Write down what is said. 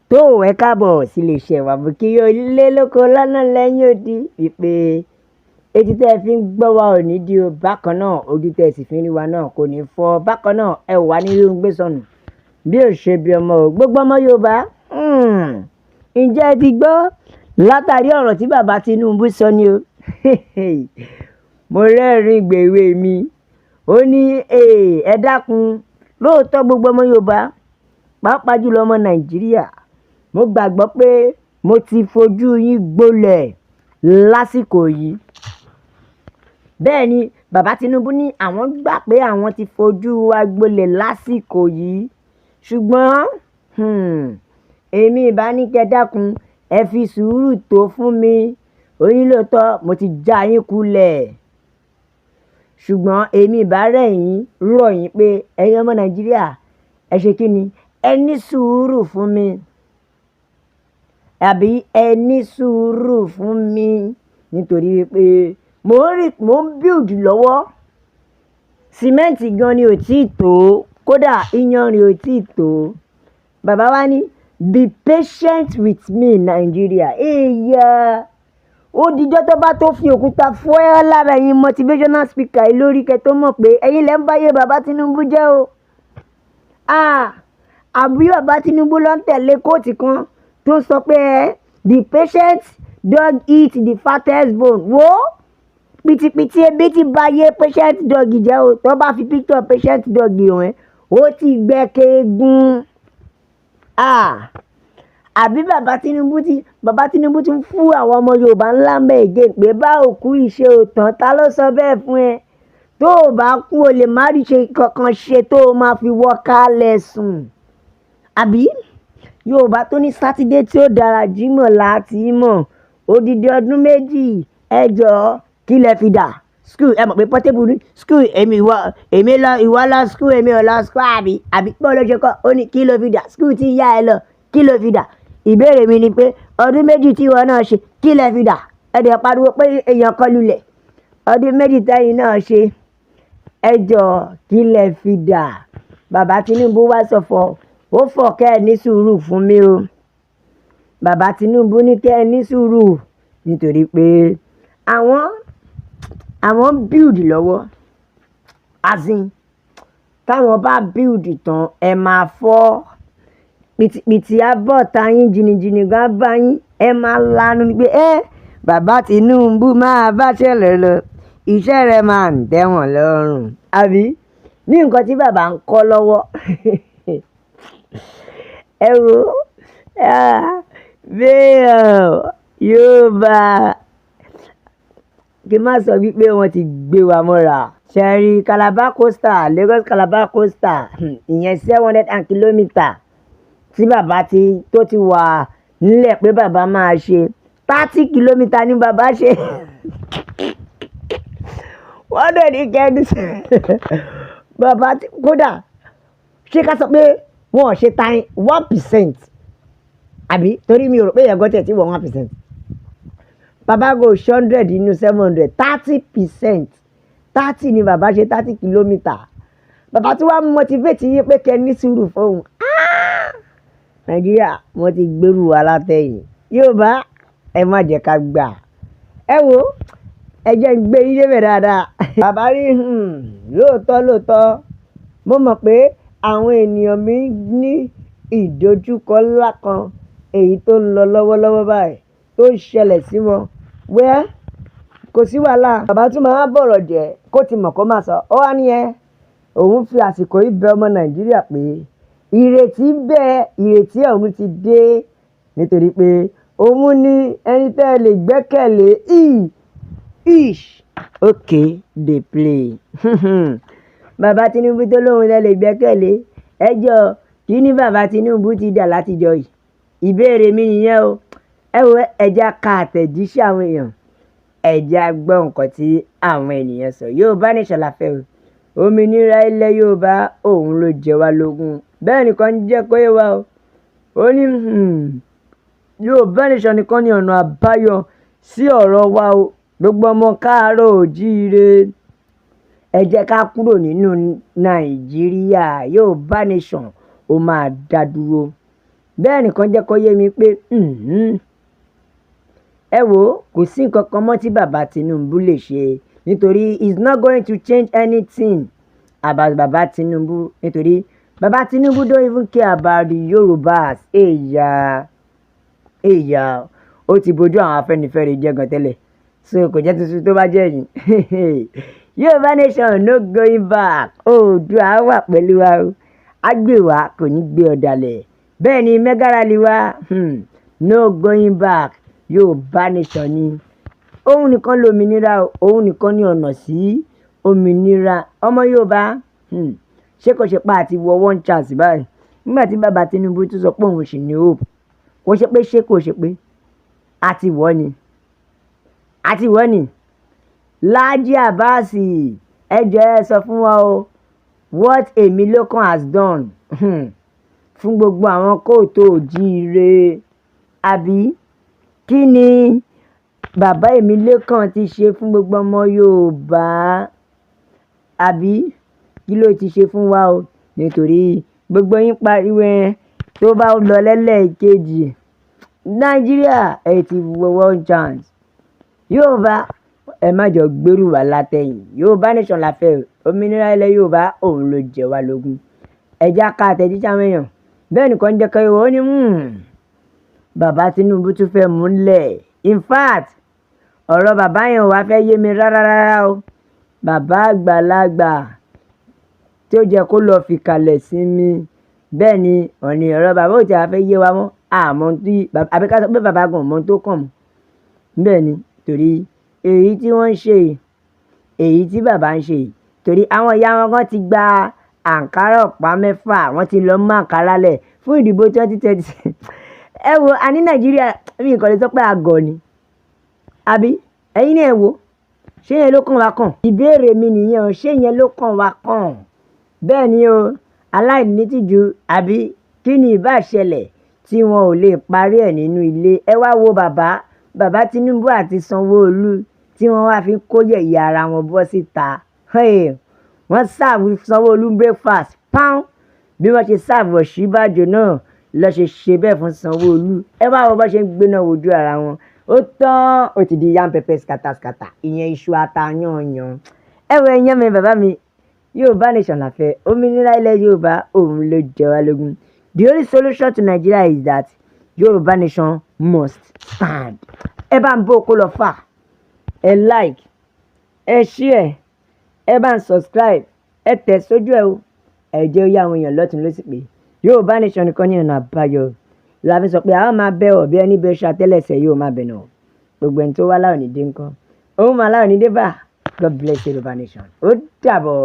Tó ẹ káàbọ̀ sílé iṣẹ́ wa, mo kí yóò lé lóko lọ́nà lẹ́yìn odi wípé etí tẹ́ ẹ fi ń gbọ́ wa ò ní di o. Bákan náà, ojú tẹ́ ẹ sì fi ń rí wa náà kò ní fọ́. Bákan náà, ẹ ò wá ní rí ohun gbé sọnù bí ò ṣe bí ọmọ o. Gbogbo ọmọ Yorùbá, ǹjẹ́ ẹ ti gbọ́ látàrí ọ̀rọ̀ tí bàbá Tinubu sọ ni o? Mo rẹ́rìn-ín gbèwé mi. Ó ní ẹ dákun, lóòótọ́ gbogbo ọmọ Yorùbá, pàápàá jùlọ ọmọ Nàìjíríà, mo gbàgbọ́ pé mo ti fojú yín gbolẹ̀ lásìkò yìí. Bẹ́ẹ̀ ni bàbá Tinubu ní àwọn gbà pé àwọn ti fojú wa gbolẹ̀ lásìkò yìí, ṣùgbọ́n èmi ìbá ní kẹ́ dákun, ẹ fi sùúrù tó fún mi. Ó ní lóòótọ́ mo ti já yín kulẹ̀, ṣùgbọ́n èmi ìbá rẹ̀ yín rọ̀ yín pé ẹ̀yin ọmọ Nàìjíríà, ẹ ṣe kí ni, ẹ ní sùúrù fún mi, àbí ẹ ní sùúrù fún mi, nítorí wípé mò ń rí, mò ń build lọ́wọ́. Sìmẹ́ǹtì gan ni ò tí ì tó, kódà iyanrìn ò tí ì tó. Bàbá wa ní, "Be patient with me, Nigeria." Èèyà, ó dijọ́ tó bá tó fi òkúta fọ́ ẹ́ lára ẹ̀yin motivational speaker yìí lórí kẹ́ tó mọ̀ pé ẹ̀yin lẹ́ ń báyé bàbá Tinubu jẹ́ o. Ah, àbí bàbá Tinubu ló ń tẹ̀lé quote kan tó sọ pé ẹ "The patient dog eat the fattest bone"? Wo pìtìpìtì ebi ti ba yé patient dog jẹ́ o. Tó bá fi picture patient dog hàn ẹ́, ó ti gbẹ keegun. Ah, àbí bàbá Tinubu ti ń fún àwọn ọmọ Yorùbá ńlá ń bẹ̀ again pé bá òkú ìṣe òtàn. Ta ló sọ bẹ́ẹ̀ fún ẹ? Tó o bá kú, o lè má rí ṣe kankan ṣe tó o máa fi wọ́ kálẹ̀ sùn. Àbí Yorùbá tó ní Sátidé tí ó dára Jímọ̀ láti mọ̀? Odidi ọdún 2, ẹ jọ̀ọ́, kí lẹ fi dà? School, ẹ mọ̀ pé Portable ní school, èmi ìwọ èmi lọ, ìwọ lọ school, èmi ò lọ school, àbí? Àbí bó ló ṣe kọ́? Ó ní kí ló fi dà? School tí ìyá ẹ lọ, kí ló fi dà? Ìbéèrè mi ni pé ọdún 2 tí ìwọ náà ṣe, kí lẹ fi dà? Ẹ dẹ̀ pariwo pé èèyàn kan lulẹ̀. Ọdún 2 tẹ́yìn náà ṣe, ẹ jọ̀ọ́, kí lẹ fi dà? Bàbá Tinubu wá sọ̀fọ̀, ó fọ̀ kẹ́ ẹ ní sùúrù fún mi o. Bàbá Tinubu ní kẹ́ ẹ ní sùúrù nítorí pé àwọn build lọ́wọ́. As in, táwọn bá build tán, ẹ máa fọ́ pìtìpìtì abọ́ ta yín, jìnnìjìnnì gan bá yín, ẹ máa lanu ni pé ẹ bàbá Tinubu máa bá ṣẹlẹ̀ lọ, iṣẹ́ rẹ̀ máa ń tẹ́wọ̀n lọ́rùn. Àbí ní nǹkan tí bàbá ń kọ́ lọ́wọ́? Ẹ wo bẹ́ẹ̀, Yorùbá, kí n má sọ wípé wọ́n ti gbé wa mọ́ra. Ṣẹ́rí Calabar Coastal, Lagos Calabar Coastal, ìyẹn 700 and kilometre tí bàbá ti tó ti wà nílẹ̀ pé bàbá máa ṣe, 30 kilometre ní bàbá ṣe. Wọ́n dẹ̀ ní kẹ́ni bàbá kódà ṣé ká sọ pé wọn ò ṣe táyín 1%, àbí? Torí mi ò rò pé èèyàn gan tẹ̀ tí wọ́n 1%. Bàbá go 100 nínú 700, 30%, 30 ni bàbá ṣe, 30 kilometre. Bàbá tí wàá motivate yín pé kẹ́ ní sùúrù fóun. Nàìjíríà, wọ́n ti gbèrú wa látẹ̀yìn. Yorùbá, ẹ má jẹ́ ká gbà. Ẹ wo, ẹ jẹ́ ń gbé yín débẹ̀ dáadáa. Bàbá rí, lóòótọ́ lóòótọ́, mo mọ̀ pé àwọn ènìyàn mi ní ìdojúkọ ńlá kan èyí tó ń lọ lọ́wọ́lọ́wọ́ báyìí tó ń ṣẹlẹ̀ sí wọn. Well, kò sí wàhálà. Bàbá tún máa bọ̀rọ̀ jẹ́ kó ti mọ̀ kó máa sọ. Ó wá ní ẹ òun fi àsìkò yìí bẹ ọmọ Nàìjíríà pé ìrètí bẹ́ẹ̀, ìrètí ọ̀hún ti dé, nítorí pé òun ní ẹni tẹ́ ẹ lè gbẹ́kẹ̀lé. Ish, okay, dey play. Bàbá Tinubu tó lóun lẹ lè gbẹ́kẹ̀lé, ẹ jọ, kí ni bàbá Tinubu ti dà látijọ́ yìí? Ìbéèrè mi nìyẹn o. Ẹ wo, ẹ jẹ́ ká àtẹ̀jíṣẹ́ àwọn èèyàn, ẹ jẹ́ á gbọ́ nǹkan tí àwọn ènìyàn sọ. Yorùbá Nation la fẹ́ o. Òmìnira ilẹ̀ Yorùbá òun ló jẹ wá lógún. Bẹ́ẹ̀ nìkan ń jẹ́ kó yé wa o. Ó ní Yorùbá Nation nìkan ní ọ̀nà àbáyọ sí ọ̀rọ̀ wa o. Gbogbo ọmọ káàárọ̀ oòjíire, ẹ jẹ́ ká kúrò nínú Nàìjíríà. Yorùbá Nation ó máa dá dúró. Bẹ́ẹ̀ nìkan jẹ́ kó yé mi pé ẹ wo, kò sí nǹkan kan mọ́ tí bàbá Tinubu lè ṣe, nítorí he is not going to change anything about bàbá Tinubu, nítorí bàbá Tinubu don't even care about the Yorubas. Èyà èyà, ó ti bójú àwọn Afẹ́nifẹ́re jẹ́ gan tẹ́lẹ̀, so kò jẹ́ tuntun tó bá jẹ́ yìí. Yorùbá nation, no going back. Oòduà wà pẹ̀lú wa o, á gbè wá, kò ní gbé ọ̀dàlẹ̀. Bẹ́ẹ̀ ni, mega rally wa, no going back. Yorùbá nation ni òun nìkan lómìnira, òun nìkan ní ọ̀nà sí òmìnira ọmọ Yorùbá. Ṣé kò ṣe pa àti wọ one chance báyìí nígbà tí bàbá Tinubu tún sọ pé òun sì ní hope? Kò ṣe pé, ṣé kò ṣe pé àti wọ́ ni, àti wọ́ ni. Laji Abbas, ẹ jọ̀ọ́, ẹ sọ fún wa o, what Emilokan has done fún gbogbo àwọn káàárọ̀ oòjíire, àbí kí ni bàbá Emilokan ti ṣe fún gbogbo ọmọ Yorùbá, àbí kí ló ti ṣe fún wa o? Nítorí gbogbo yín pariwo ẹ tó bá lọ lẹ́lẹ́kejì, Nàìjíríà ẹ ti wọ one chance. Yorùbá, ẹ má jọ gbèrú wá látẹ̀yìn. Yorùbá nation la fẹ́ o. Òmìnira ilẹ̀ Yorùbá, òun ló jẹ wá lógún. Ẹ já ká àtẹ̀jíṣẹ́ àwọn èèyàn. Bẹ́ẹ̀ nìkan jẹ́ kẹ́ ó ní bàbá Tinubu tún fẹ́ múlẹ̀. In fact, ọ̀rọ̀ bàbá yẹn ò wá fẹ́ yé mi rárá rárá o. Bàbá àgbàlagbà tí ó jẹ́ kó lọ fìkàlẹ̀ sí mi. Bẹ́ẹ̀ ni ọ̀nì ọ̀rọ̀ bàbá ò tí a fẹ́ yé wa mọ́. Àmọ́ tí àbí ká sọ pé bàbá gan mọ́ tó kàn mọ́. Bẹ́ẹ̀ ni, torí èyí tí wọ́n ń ṣe, èyí tí bàbá ń ṣe, torí àwọn ìyá wọn kan ti gba àǹkárá ọ̀pá 6, wọ́n ti lọ mú àǹkárá lẹ̀ fún ìdìbò 2020. Ẹ wo, àní Nàìjíríà, mi kàn lè sọ pé àgọ̀ ni. Àbí ẹ̀yin náà ẹ wo, ṣé yẹn ló kàn wá kàn? Ìbéèrè mi nìyẹn o, ṣé yẹn ló kàn wá kàn? Bẹ́ẹ̀ ni o, aláìnítìjú, àbí kí ni ìbá ṣẹlẹ̀ tí wọn ò lè parí ẹ̀ nínú ilé? Ẹ wá wo bàbá, bàbá Tinubu àti Sanwó-Olú tí wọ́n wá fi ń kó yẹ̀yẹ́ ara wọn bọ́ síta. Wọ́n serve Sanwó-Olú breakfast pound. Bí wọ́n ṣe serve Ọ̀ṣínbàjò náà lọ ṣe ṣe bẹ́ẹ̀ fún Sanwó-Olú. Ẹ wá wo bó ṣe ń gbéná wojú ara wọn. Ó tán, ó ti di yam pepper scatter scatter, ìyẹn iṣu ata yányan. Ẹ wo, ẹ̀yán mi, bàbá mi, Yorùbá nation la fẹ́. Òmìnira ilẹ̀ Yorùbá, òun ló jẹ wá lógún. The only solution to Nigeria is that Yorùbá nation must stand. Ẹ bá ń bó kó lọ fà, ẹ like, ẹ share, ẹ bá ń subscribe, ẹ tẹ̀ sójú ẹ o. Ẹ jẹ́ ó yá àwọn èèyàn lọ́tùn lósì pé Yorùbá nation nìkan ní ọ̀nà àbáyọ. La fi sọ pé àwọn máa bẹ́ ọ̀ bí ẹni bẹ́ ṣàtẹ́lẹsẹ̀ yóò máa bẹ̀ nà. Gbogbo ẹni tó wá láwọn ní dé ńkọ́, òun máa láwọn ní dé bá. God bless Yorùbá nation. Ó dàbọ̀.